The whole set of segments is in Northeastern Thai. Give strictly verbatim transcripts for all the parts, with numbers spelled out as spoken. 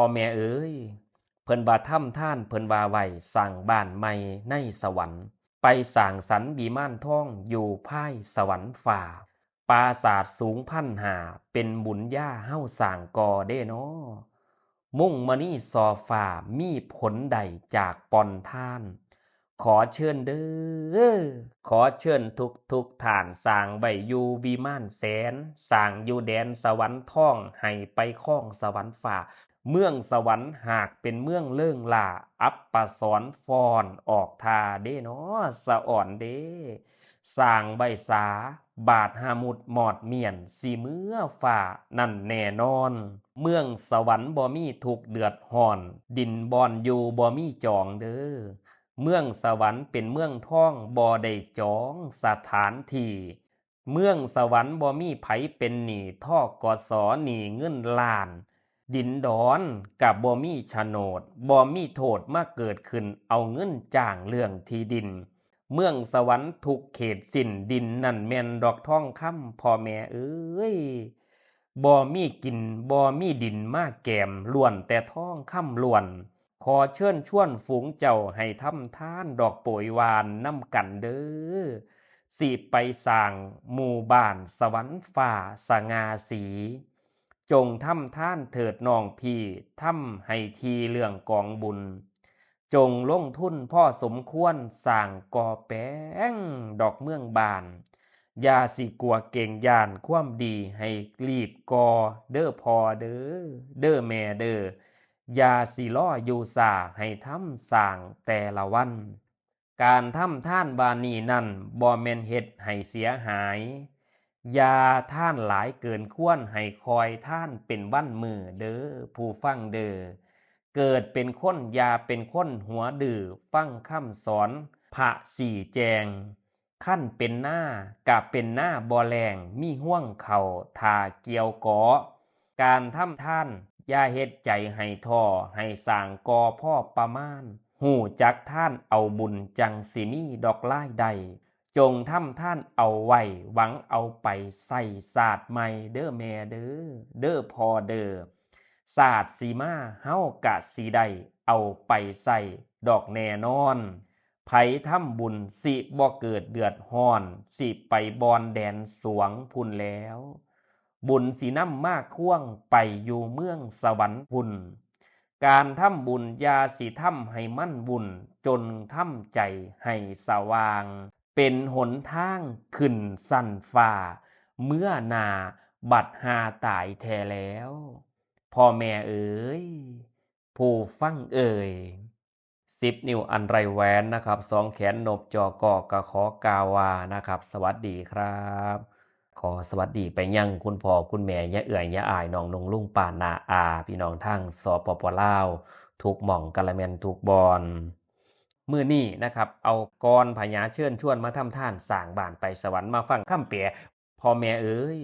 พ่อแม่เอ๋ย เพิ่นว่าทำทาน เพิ่นว่าไหว้สร้างบ้านใหม่ในสวรรค์ ไปสร้างสรรค์วิมานทองอยู่ภายสวรรค์ฟ้า ปราสาทสูงพันห้า เป็นบุญญาเฮาสร้างก่อเด้น้อ มุ่งมณีซอฟ้ามีผลใดจากปอนทาน ขอเชิญเด้อ ขอเชิญทุกทุกท่านสร้างไว้อยู่วิมานแสน สร้างอยู่แดนสวรรค์ทอง ให้ไปครองสวรรค์ฟ้า เมืองสวรรค์หากเป็นเมืองเลิงล่า อัปสรฟ้อนออกท่าเด้น้อ สะอ่อนเด้ สร้างไว้สา บาดหามุดมอดเมียน สิเมือฟ้านั่นแน่นอน เมืองสวรรค์บ่มีทุกข์เดือดร้อน ดินบ่อนอยู่บ่มีจองเด้อ เมืองสวรรค์เป็นเมืองทอง บ่ได้จองสถานที่ เมืองสวรรค์บ่มีไผเป็นหนี้ ทกส หนี้เงินล้าน ดินดอนกะบ่มีโฉนด บ่มีโทษมาเกิดขึ้น เอาเงินจ้างเรื่องที่ดิน เมืองสวรรค์ทุกเขตสิ้น ดินนั่นแม่นดอกทองคำ พ่อแม่เอ๋ย บ่มีกิน บ่มีดินมาแกม ล้วนแต่ทองคำล้วน ขอเชิญชวนฝูงเจ้าให้ทำทานดอกโปรยวานนำกันเด้อ สิไปสร้างหมู่บ้านสวรรค์ฟ้าสง่าสี จงทำทานเถิดน้องพี่ ทำให้ที่เรื่องกองบุญ จงลงทุนพอสมควร สร้างก่อแปงดอกเมืองบ้าน อย่าสิกลัวเกรงย้าน ความดีให้รีบก่อเด้อพ่อเด้อ เด้อแม่เด้อ อย่าสิรออยู่ซ่า ให้ทำสร้างแต่ละวัน การทำทานว่านี้นั้น บ่แม่นเฮ็ดให้เสียหาย อย่าทานหลายเกินควร ให้คอยทานเป็นวันมื้อเด้อ ผู้ฟังเด้อ เกิดเป็นคนอย่าเป็นคนหัวดื้อ ฟังคำสอนพระชี้แจง คันเป็นนากะเป็นนาบ่แล้ง มีฮวงข้าวท่าเกี่ยวเกาะ การทำทานอย่าเฮ็ดใจให้ท้อ ให้สร้างก่อพอประมาณ ฮู้จักทานเอาบุญจั่งสิมีดอกรายได้ จงทำทานเอาไว้ หวังเอาไปใช้ชาติใหม่เด้อแม่เด้อ เด้อพ่อเด้อ ชาติสิมาเฮากะสิได้เอาไปใช้ดอกแน่นอน ไผทำบุญสิบ่เกิดเดือดร้อน สิไปบ่อนแดนสวงพุ้นแล้ว บุญสินำมาควงไปอยู่เมืองสวรรค์พุ้น การทำบุญอย่าสิทำให้มันวุ่น จนทำใจให้สว่าง เป็นหนทางขึ้นชั้นฟ้า เมือหน้าบัดหาตายแท้แล้ว พ่อแม่เอ๋ย ผู้ฟังเอ๋ย สิบ นิ้วอันไร้แหวนนะครับ สอง แขนนบ จอ กอ กะขอกล่าวว่านะครับ สวัสดีครับ ขอสวัสดีไปยังคุณพ่อคุณแม่ ย่าเอื้อย ย่าอ้าย น้องนุ่ง ลุง ป้า น้า อา พี่น้องทาง สปป ลาว ทุกหม่องกะละแม่นทุกบ่อน มื้อนี้นะครับ เอาก่อนพญาเชิญชวนมาทำทานสร้างบ้านไปสวรรค์ มาฟังคำแปล พ่อแม่เอ๋ย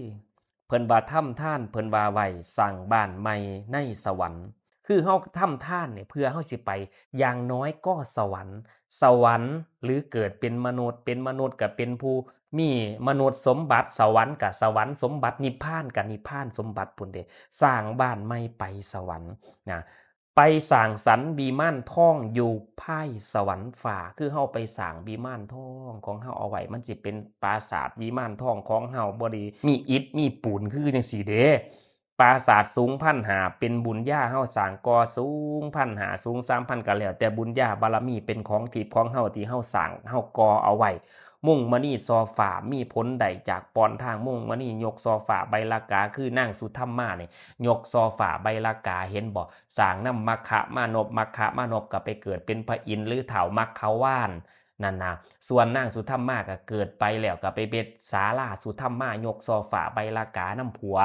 เพิ่นว่าทำทาน เพิ่นว่าไหว้สร้างบ้านใหม่ในสวรรค์ คือเฮาทำทานเนี่ย เพื่อเฮาสิไปอย่างน้อยก็สวรรค์ สวรรค์ หรือเกิดเป็นมนุษย์ เป็นมนุษย์กะเป็นผู้มีมนุษย์สมบัติ สวรรค์กะสวรรค์สมบัติ นิพพานกะนิพพานสมบัติพุ้นเด้ สร้างบ้านใหม่ไปสวรรค์นะ ไปสร้างสรรค์วิมานทองอยู่ภายสวรรค์ฟ้า คือเฮาไปสร้างวิมานทองของเฮาเอาไว้ มันสิเป็นปราสาทวิมานทองของเฮา บ่ได้มีอิฐมีปูนคือจั่งซี้เด้ ปราสาทสูงพันห้า เป็นบุญญาเฮาสร้างก่อสูงพันห้า สูงสามพัน กะแล้วแต่บุญญาบารมี เป็นของทิพย์ของเฮาที่เฮาสร้างเฮาก่อเอาไว้ มุ่งมณีซอฟ้ามีผลใดจากปอนทาง มุ่งมณียกซอฟ้าใบลากา คือนางสุธรรมานี่ ยกซอฟ้าใบลากา เห็นบ่ สร้างนำมัคคะมานพ มัคคะมานพกะไปเกิดเป็นพระอินทร์หรือท้าวมัคควานนั่นนะ ส่วนนางสุธรรมากะเกิดไปแล้วกะไปเป็นสาราสุธรรมายกซอฟ้าใบลากานำผัว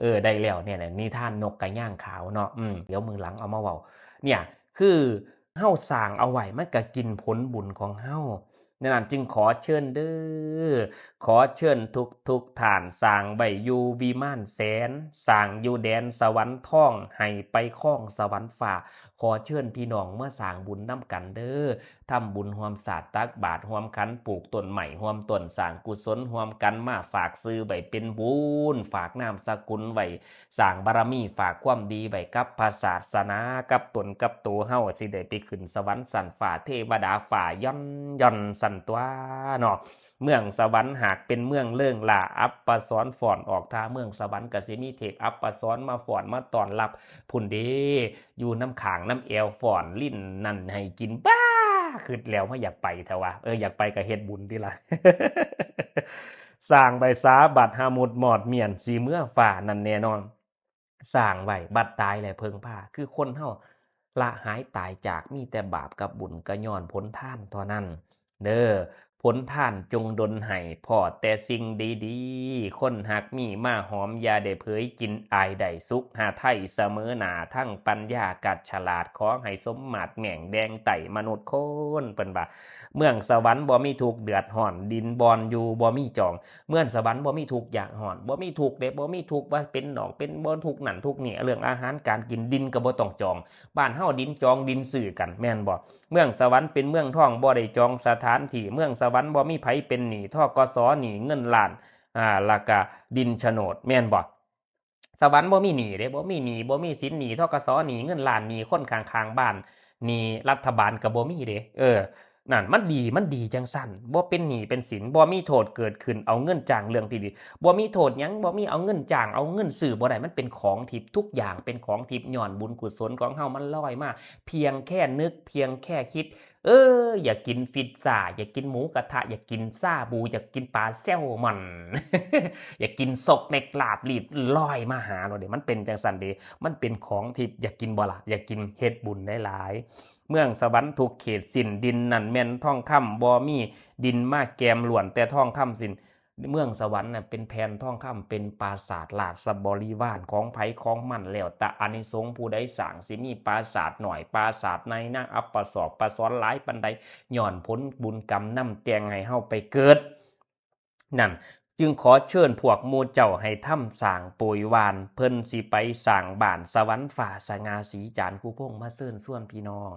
เออ ได้แล้วเนี่ยนะ นิทานนกกะย่างขาวเนาะ อืม เดี๋ยวมื้อหลังเอามาเว้า เนี่ย คือเฮาสร้างเอาไว้ มันกะกินผลบุญของเฮา ดังนั้นจึงขอเชิญเด้อ ขอเชิญทุกทุกท่าน สร้างไว้อยู่วิมานแสน สร้างอยู่แดนสวรรค์ทอง ให้ไปครองสวรรค์ฟ้า ขอเชิญพี่น้องมาสร้างบุญนำกันเด้อ ทำบุญร่วมสาดตักบาตรร่วมขัน ปลูกต้นไม้ร่วมต้น สร้างกุศลร่วมกัน มาฝากชื่อไว้เป็นบุญ ฝากนามสกุลไว้ สร้างบารมี ฝากความดีไว้กับพระศาสนา กับตนกับตัวเฮา สิได้ไปขึ้นสวรรค์ชั้นฟ้า เทวดาฟ้าย่อนย่อนชั้นตั๊วเนาะ เมืองสวรรค์หากเป็นเมืองเลิงล่า อัปสรฟ้อนออกท่า เมืองสวรรค์ก็สิมีเทพอัปสรมาฟ้อนมาต้อนรับพุ้นเด้ อยู่นำข้างนำแอวฟ้อนลิ้นนั่นให้กิน บ้า คิดแล้วมาอยากไปแท้วะ เออ อยากไปก็เฮ็ดบุญติล่ะ สร้างไว้สาบัดหาหมุดหมอดเมียน สิเมือฟ้านั่นแน่นอน สร้างไว้บัดตายแล้วเพิ่งพา คือคนเฮาละหายตายจาก มีแต่บาปกับบุญ ก็ย้อนผลทานเท่านั้นเด้อ ผลทานจงดลให้พ้อแต่สิ่งดีๆ คนฮักมีมาหอม อย่าได้เผยกิน อายได้สุขหาไทยเสมอหน้า ทั้งปัญญากัดฉลาด ขอให้สมมาตรแหม่งแดงไต่มนุษย์คน เพิ่นว่า เมืองสวรรค์บ่มีทุกข์เดือดร้อน ดินบ่อนอยู่บ่มีจอง เมืองสวรรค์บ่มีทุกข์ยากร้อน บ่มีทุกข์เด้ บ่มีทุกข์ว่าเป็นนอกเป็น บ่ทุกข์นั่นทุกข์นี่ เรื่องอาหารการกิน ดินก็บ่ต้องจอง บ้านเฮาดินจองดินซื้อกัน แม่นบ่ เมืองสวรรค์เป็นเมืองทอง บ่ได้จองสถานที่ เมืองสวรรค์บ่มีไผเป็นหนี้ ธ.ก.ส. หนี้เงินล้าน อ่า แล้วก็ดินโฉนด แม่นบ่ สวรรค์บ่มีหนี้เด้ บ่มีหนี้ บ่มีสินหนี้ ธ.ก.ส. หนี้เงินล้าน หนี้คนข้างๆบ้าน หนี้รัฐบาลก็บ่มีเด้ เออ นั่นมันดี มันดีจังซั่น บ่เป็นหนี้เป็นสิน บ่มีโทษเกิดขึ้น เอาเงินจ้างเรื่องที่ดี บ่มีโทษหยัง บ่มีเอาเงินจ้าง เอาเงินซื้อบ่ได้ มันเป็นของทิพย์ ทุกอย่างเป็นของทิพย์ ย้อนบุญกุศลของเฮามันลอยมา เพียงแค่นึก เพียงแค่คิด เออ อยากกินพิซซ่า อยากกินหมูกระทะ อยากกินชาบู อยากกินปลาแซลมอน อยากกินซกเล็กลาบลีบ ลอยมาหาโลดเด้ มันเป็นจังซั่นเด้ มันเป็นของทิพย์ อยากกินบ่ล่ะ อยากกิน เฮ็ดบุญหลายๆ เมืองสวรรค์ทุกเขตสิ้น ดินนั่นแม่นทองคำ บ่มีดินมาแกม ล้วนแต่ทองคำสิ้น เมืองสวรรค์น่ะเป็นแผ่นทองคำ เป็นปราสาทราชบริวารของไผของมัน แล้วแต่อานิสงส์ผู้ใดสร้าง สิมีปราสาทน้อย ปราสาทใหญ่ นางอัปสร อัปสรหลายปานใด ย้อนผลบุญกรรมนำแต่งให้เฮาไปเกิด นั่น จึงขอเชิญพวกหมู่เจ้าให้ทำสร้างโปรยหว่าน เพิ่นสิไปสร้างบ้านสวรรค์ฟ้าสง่าสี จารย์ครูพงษ์มาเชิญชวนพี่น้อง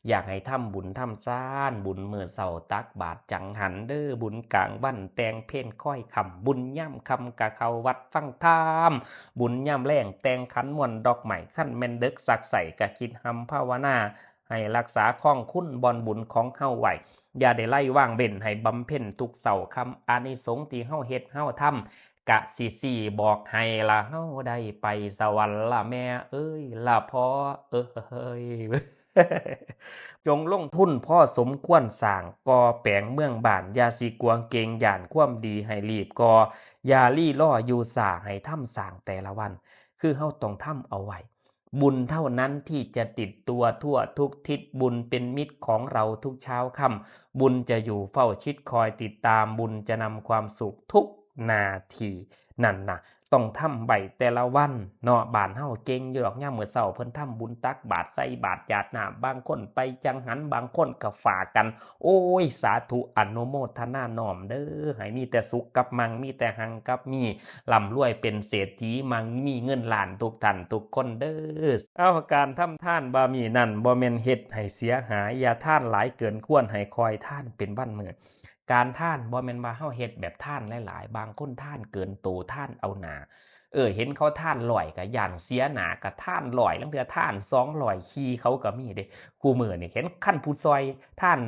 อยากให้ทำบุญทำทาน บุญมื้อเช้าตักบาตรจังหันเด้อ บุญกลางวันแต่งเพลคอยค่ำ บุญยามค่ำกะเข้าวัดฟังธรรม บุญยามแลงแต่งขันม่วนดอกไม้ คันแม่นเดิกสักไส้กะคิดฮำภาวนา ให้รักษาครองคุณบ่อนบุญของเฮาไว้ อย่าได้ไล่ว่างเว้น ให้บำเพ็ญทุกเช้าค่ำ อานิสงส์ที่เฮาเฮ็ดเฮาทำ กะสิชี้บอกให้ละเฮาได้ไปสวรรค์ละแม่เอ้ย ละพ่อเอ้ย จงลงทุนพอสมควรสร้างก่อแปลงเมืองบ้าน อย่าสิกลัวเกรงย้านความดีให้รีบก่อ อย่าลี้ลออยู่ช้า ให้ทำสร้างแต่ละวัน คือเฮาต้องทำเอาไว้ บุญเท่านั้นที่จะติดตัวทั่วทุกทิศ บุญเป็นมิตรของเราทุกเช้าค่ำ บุญจะอยู่เฝ้าชิดคอยติดตาม บุญจะนำความสุขทุกนาที นั่นนะ ต้องทำไว้แต่ละวันเนาะ บ้านเฮาเก่งอยู่ดอก ยามมื้อเช้าเพิ่นทำบุญตักบาตรใส่บาตรหยาดน้ำ บางคนไปจังหัน บางคนก็ฝากกัน โอ้ย สาธุอนุโมทนาน้อมเด้อ ให้มีแต่สุขกับมั่ง มีแต่ฮังกับมี ร่ำรวยเป็นเศรษฐี มั่งมีเงินล้านทุกท่านทุกคนเด้อ เอา การทำทานบ่ามีนั่น บ่แม่นเฮ็ดให้เสียหาย อย่าทานหลายเกินควร ให้คอยทานเป็นวันมื้อ การทานบ่แม่นว่าเฮาเฮ็ดแบบทานหลายๆ บางคนทานเกินโต ทานเอาหน้า เออ เห็นเขาทานร้อยก็ย้านเสียหน้า ก็ทานร้อย ลางเทื่อทานสองร้อย ขี่เขาก็มีเด้ คู่มื้อนี่เห็นคันผู้ซอยทาน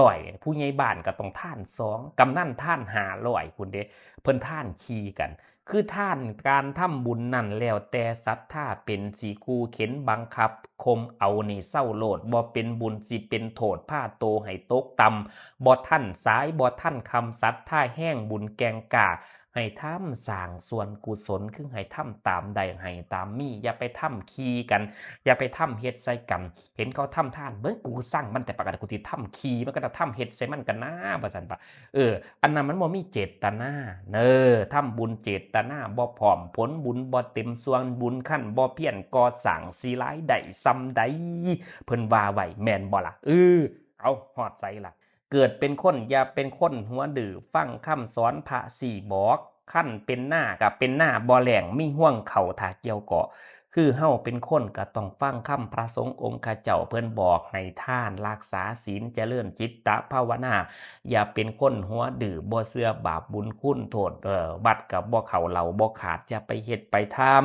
ร้อย ผู้ใหญ่บ้านก็ต้องทานสอง กำนันทานห้าร้อยพุ้นเด้ เพิ่นทานขี่กัน คือทาน การทำบุญนั่นแล้วแต่ศรัทธา เป็นสิคู่เข็นบังคับข่มเอานี่เซาโลด บ่เป็นบุญสิเป็นโทษ พาโตให้ตกต่ำ บ่ทันสาย บ่ทันค่ำ ศรัทธาแฮงบุญแก่งกล้า ให้ทำสร้างส่วนกุศล คือให้ทำตามได้ ให้ตามมี อย่าไปทำขี่กัน อย่าไปทำเฮ็ดใส่กัน เห็นเขาทำทาน เบิ่งกูซังมันแต่ปากกา กูสิทำขี่มันก็จะทำเฮ็ดใส่มันกันนะ ว่าซั่นปะ เออ อันนั้นมันบ่มีเจตนา เออ ทำบุญเจตนาบ่พร้อม ผลบุญบ่เต็มส่วน บุญคันบ่เพียร ก่อสร้างสิหลายได้ส่ำใด เพิ่นว่าไว้ แม่นบ่ล่ะ เออ เอา ฮอดไสล่ะ เกิดเป็นคนอย่าเป็นคนหัวดื้อ ฟังคำสอนพระสี่บอก คันเป็นนาก็เป็นนาบ่แล้ง มีฮวงข้าวถ้าเกี่ยวเกาะ คือเฮาเป็นคนก็ต้องฟังคำพระสงฆ์องค์ข้าเจ้าเพิ่นบอก ให้ทาน รักษาศีล เจริญจิตตภาวนา อย่าเป็นคนหัวดื้อ บ่เชื่อบาปบุญคุณโทษ เออ วัดก็บ่เข้า เหล้าบ่ขาด อย่าไปเฮ็ดไปทำ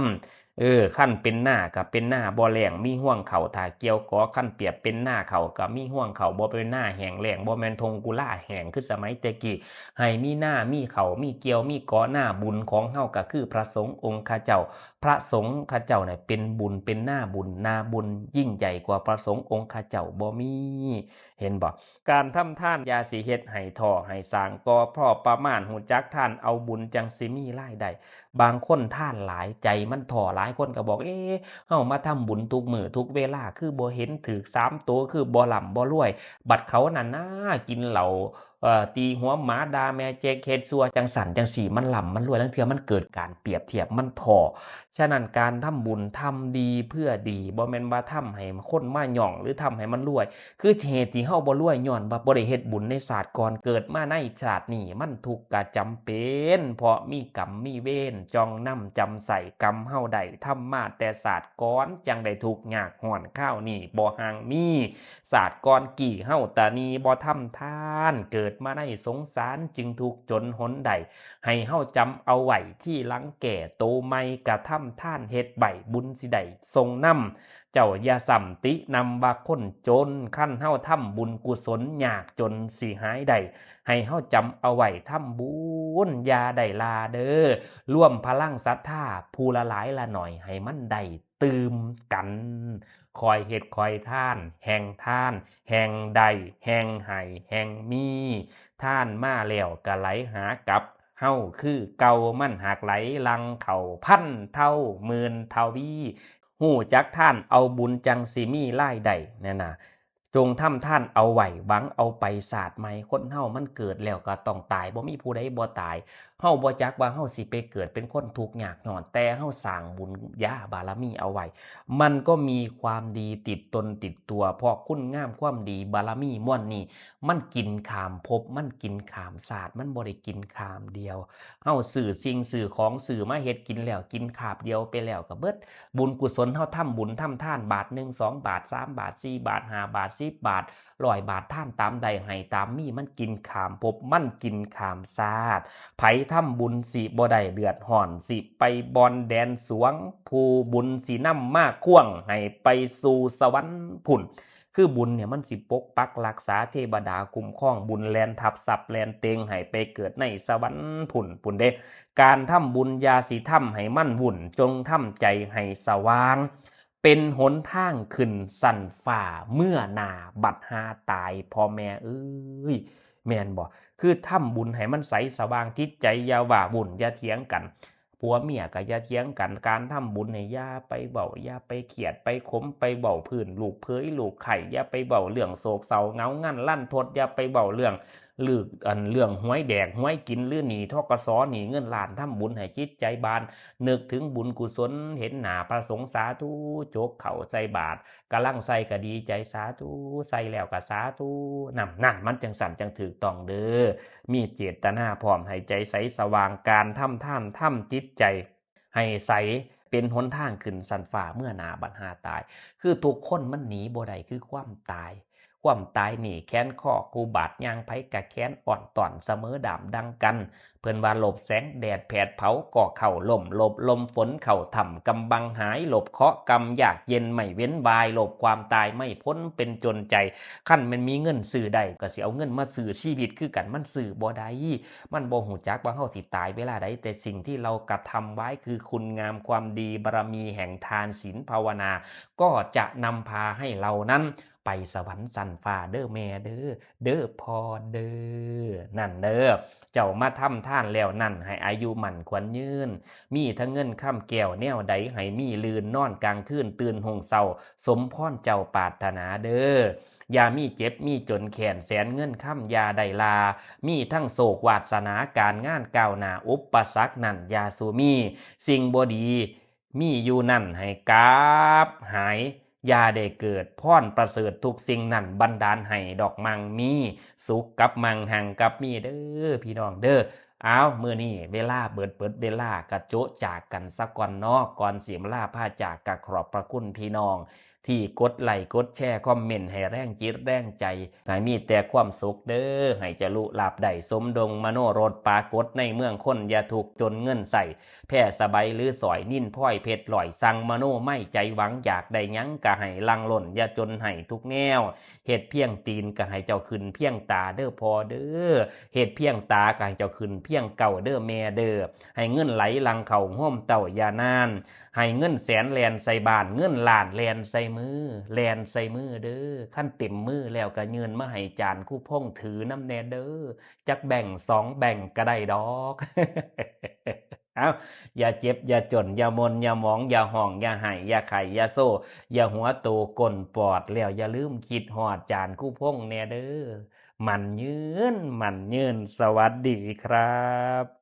เออ คันเป็นนาก็เป็นนาบ่แล้ง มีฮวงข้าวถ้าเกี่ยวเกาะ คันเปรียบเป็นนาข้าวก็มีฮวงข้าว บ่เป็นนาแห้งแล้ง บ่แม่นท่งกุลาแห้งคือสมัยแต่กี้ ให้มีนามีข้าวมีเกี่ยวมีเกาะนา บุญของเฮาก็คือพระสงฆ์องค์ข้าเจ้า พระสงฆ์ข้าเจ้าเนี่ยเป็นบุญ เป็นนาบุญ นาบุญยิ่งใหญ่กว่าพระสงฆ์องค์ข้าเจ้าบ่มี เห็นบ่ การทำทานอย่าสิเฮ็ดให้ท้อให้สร้างต่อ พอประมาณ ฮู้จักทานเอาบุญจั่งสิมีรายได้ บางคนทานหลายใจมันท้อ หลายคนก็บอก เอ๊ะ เฮามาทำบุญทุกมื้อทุกเวลา คือบ่เห็นถืกสามโต คือบ่ร่ำบ่รวย บัดเขานั่นนะ กินเหล้า เอ่อ ตีหัวหมา ด่าแม่เจ๊ก เฮ็ดซั่วจั่งซั่นจั่งซี้ มันร่ำมันรวย ลางเทื่อมันเกิดการเปรียบเทียบ มันท้อ ฉะนั้นการทำบุญทำดีเพื่อดี บ่แม่นว่าทำให้คนมาย่อง หรือทำให้มันรวย คือเหตุที่เฮาบ่รวย ย้อนว่าบ่ได้เฮ็ดบุญในชาติก่อน เกิดมาในชาตินี้มันทุกข์ก็จำเป็น เพราะมีกรรมมีเวร จ่องนำจำใส่ กรรมเฮาได้ทำมาแต่ชาติก่อน จั่งได้ทุกข์ยากร้อน คราวนี้บ่ห่างมี ชาติก่อนกี้เฮาตะนีบ่ทำทาน เกิดมาในสงสารจึงทุกข์จนหนใด ให้เฮาจำเอาไว้ ทีหลังแก้โตใหม่ กระทำทานเฮ็ดไว้ บุญสิได้ส่งนำ เจ้าอย่าซ้ำตินำว่าคนจน คันเฮาทำบุญกุศล ยากจนสิหายได้ ให้เฮาจำเอาไว้ ทำบุญอย่าได้ลาเด้อ รวมพลังศรัทธา ผู้ละหลายละหน่อย ให้มันได้ตื่มกัน คอยเฮ็ดคอยทาน แห่งทาน แห่งได้ แห่งให้ แห่งมี ทานมาแล้วก็ไหลหากลับ เฮาคือเก่า มันหากไหลหลั่งเข้า พันเท่าหมื่นทวี ฮู้จักทานเอาบุญจั่งสิมีรายได้ นั่นน่ะ จงทำทานเอาไว้ หวังเอาไปชาติใหม่ คนเฮามันเกิดแล้วก็ต้องตาย บ่มีผู้ใดบ่ตาย เฮาบ่จักว่าเฮาสิไปเกิดเป็นคนทุกข์ยากร้อน แต่เฮาสร้างบุญญาบารมีเอาไว้ มันก็มีความดีติดตนติดตัว เพราะคุณงามความดีบารมีมวลนี้ มันกินข้ามภพ มันกินข้ามชาติ มันบ่ได้กินข้ามเดียว เฮาซื้อสิ่งซื้อของ ซื้อมาเฮ็ดกินแล้ว กินคาบเดียวไปแล้วก็เบิด บุญกุศลเฮาทำบุญทำทาน บาทหนึ่ง สองบาท สามบาท สี่บาท ห้าบาท สิบบาท ร้อยบาท ทานตามได้ ให้ตามมี มันกินข้ามภพ มันกินข้ามชาติ ไผทำบุญสิบ่ได้เดือดร้อน สิไปบ่อนแดนสวง ผู้บุญสินำมาควง ให้ไปสู่สวรรค์พุ้น คือบุญเนี่ยมันสิปกปักรักษา เทวดาคุ้มครอง บุญแล่นทับทรัพย์แล่นเต็ง ให้ไปเกิดในสวรรค์พุ้น พุ้นเด้ การทำบุญอย่าสิทำให้มันวุ่น จงทำใจให้สว่าง เป็นหนทางขึ้นชั้นฟ้า เมื่อหน้าบัดหาตาย พ่อแม่เอ้ย แม่นบ่ คือทำบุญให้มันใสสว่างจิตใจ อย่าว้าวุ่น อย่าเถียงกัน ผัวเมียก็อย่าเถียงกัน การทำบุญเนี่ยอย่าไปเว้า อย่าไปเครียด ไปขม ไปเว้าพื้นลูกเขยลูกใคร่ อย่าไปเว้าเรื่องโศกเศร้าเหงางันลันทด อย่าไปเว้าเรื่อง เรื่อง อัน เรื่องหวยแดกหวยกิน หรือหนี้ ธ.ก.ส. หนี้เงินล้าน ทำบุญให้จิตใจบาน นึกถึงบุญกุศล เห็นหน้าพระสงฆ์ สาธุ จกเข้าใส่บาตร กำลังใส่ก็ดีใจ สาธุ ใส่แล้วก็สาธุนำ นั่นมันจั่งซั่นจั่งถูกต้องเด้อ มีเจตนาพร้อม ให้ใจใสสว่าง การทำทานทำจิตใจให้ใส เป็นหนทางขึ้นชั้นฟ้า เมื่อหน้าบัดหาตาย คือทุกคนมันหนีบ่ได้ คือความตาย ความตายนี่แขนคอคู่บาด ย่างไผกะแขนอ่อนต้อน เสมอดามดังกัน เพิ่นว่าหลบแสงแดดแผดเผา ก็เข้าล่ม หลบลมฝนเข้าถ้ำ กำบังหาย หลบเคราะห์กรรมยากเย็น ไม่เว้นวาย หลบความตายไม่พ้น เป็นจนใจ คันแม่นมีเงินซื้อได้ ก็สิเอาเงินมาซื้อชีวิตคือกัน มันซื้อบ่ได้ มันบ่ฮู้จักว่าเฮาสิตายเวลาใด แต่สิ่งที่เรากระทำไว้คือคุณงามความดี บารมีแห่งทาน ศีล ภาวนา ก็จะนำพาให้เรานั้นไปสวรรค์ชั้นฟ้าเด้อแม่เด้อ เด้อพ่อเด้อ นั่นเด้อ เจ้ามาทำทานแล้วนั้น ให้อายุมั่นขวัญยืน มีทั้งเงินคำแก้วแนวใด ให้มีลื่น นอนกลางคืนตื่นฮุ่งเช้า สมพรเจ้าปรารถนาเด้อ อย่ามีเจ็บมีจนแค้น แสนเงินคำอย่าได้ลา มีทั้งโชควาสนา การงานก้าวหน้า อุปสรรคนั้นอย่าสู่มี สิ่งบ่ดีมีอยู่นั้นให้กลับหาย อย่าได้เกิด พรประเสริฐทุกสิ่งนั้นบันดาลให้ดอกมั่งมีสุขกับมั่งหังกับมีเด้อพี่น้องเด้อ เอามื้อนี้เวลาเบิดเบิดเวลากะโจะจากกันซะก่อนเนาะ ก่อนสิลาพาจากกะขอบพระคุณพี่น้อง ที่กดไลค์กดแชร์คอมเมนต์ให้แรงจิตแรงใจ ให้มีแต่ความสุขเด้อ ให้จารุลาภได้สมดงมโนรสปรากฏในเมืองคน อย่าทุกข์จนเงินใส่ แพร่สบายหรือสอย นิลพลอยเพชรลอย สั่งมโนไม้ใจหวังอยากได้หยังกะให้หลั่งล้น อย่าจนให้ทุกแนว เฮ็ดเพียงตีนกะให้เจ้าขึ้นเพียงตาเด้อพ่อเด้อ เฮ็ดเพียงตากะให้เจ้าขึ้นเพียงเก้าเด้อแม่เด้อ ให้เงินไหลหลั่งเข้าโฮมเต้าอย่านาน ให้เงินแสนแล่นใส่บ้าน เงินล้านแล่นใส่มือ แล่นใส่มือเด้อ คันเต็มมือแล้วกะยื่นมาให้จารย์ครูพงษ์ถือนำแน่เด้อ จักแบ่งสองแบ่งกะได้ดอก เอ้า อย่าเจ็บอย่าจน อย่าหม่นอย่าหมอง อย่าฮ้องอย่าไห้ อย่าไข้อย่าโซ อย่าหัวโตก้นปอด แล้วอย่าลืมคิดฮอดจารย์ครูพงษ์แน่เด้อ หมั่นยืน หมั่นยืน สวัสดีครับ